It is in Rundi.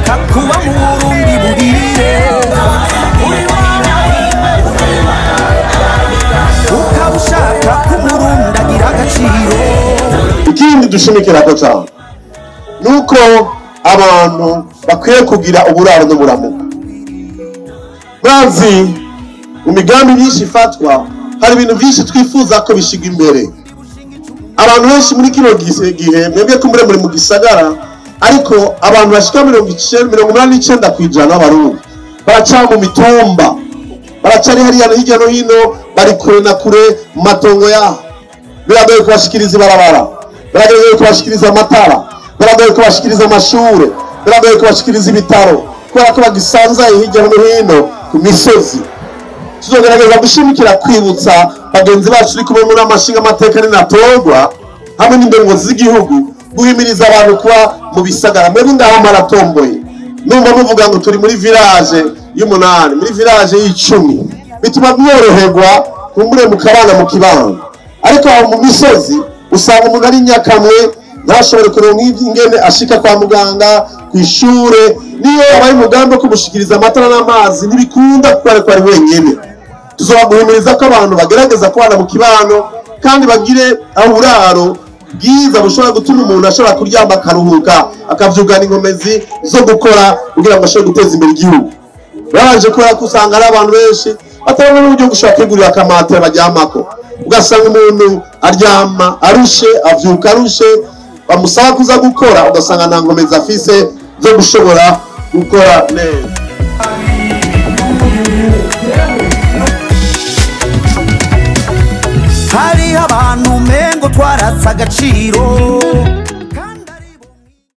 Ushaka kuba mu Burundi buhire, ukaba ushaka ko Umurundi agira agaciro. Ikindi dushimikirako cyane nuko abantu bakwiye kugira uburaro n'uburamuko. Murazi mu migambi myinshi ifatwa hari ibintu byinshi twifuza ko bishyirwa imbere. Abantu benshi muri kino gihe mwebwe ko muri mu gisagara, ariko abantu bashika 89% b'Abarundi baraca mu mitumba, baracari hariya hirya no hino, bari kure na kure mu matongo yaho. Biragoye kubashikiriza ibarabara, biragoye kubashikiriza amatara, biragoye kubashikiriza amashure, biragoye kubashikiriza ibitaro, kubera ko bagisanzaye hirya no hino ku misozi. Tuzogerageza gushimikira kwibutsa bagenzi bacu turi kumwe muri amashinga amateka n'inatorwa hamwe n'indongozi z'igihugu guhimiriza abantu kuba mu bisagara. Mwebwe ngaho maratomboye, numva muvuga ngo turi muri village y'umunani, muri village y'icumi, bituma mworoherwa kumbure mukabana mu kibano. Ariko aho mu misozi usanga umuntu ari nyakamwe, ntashobore kuronka ingene ashika kwa muganga, kw'ishure. Niyo abaye umugambi wo kumushikiriza amatara n'amazi ntibikunda kuko ariko ari wenyene. Tuzobaguhimiriza ko abantu bagerageza kubana mu kibano kandi bagire aho uburaro bwiza bushobora gutuma umuntu ashobora kuryama akaruhuka, akavyugana inkomezi zo gukora kugira ngo ashobore guteza imbere igihugu. Babanje kubera ko usanga ari abantu benshi batabona n'uburyo bwo gushobora kwigurira akamatera baryamako, ugasanga umuntu aryama arushe, avyuka arushe, bamusaba kuza gukora ugasanga nta nkomezi afise zo gushobora gukora neza. Hariho abantu umengo twaratse agaciro.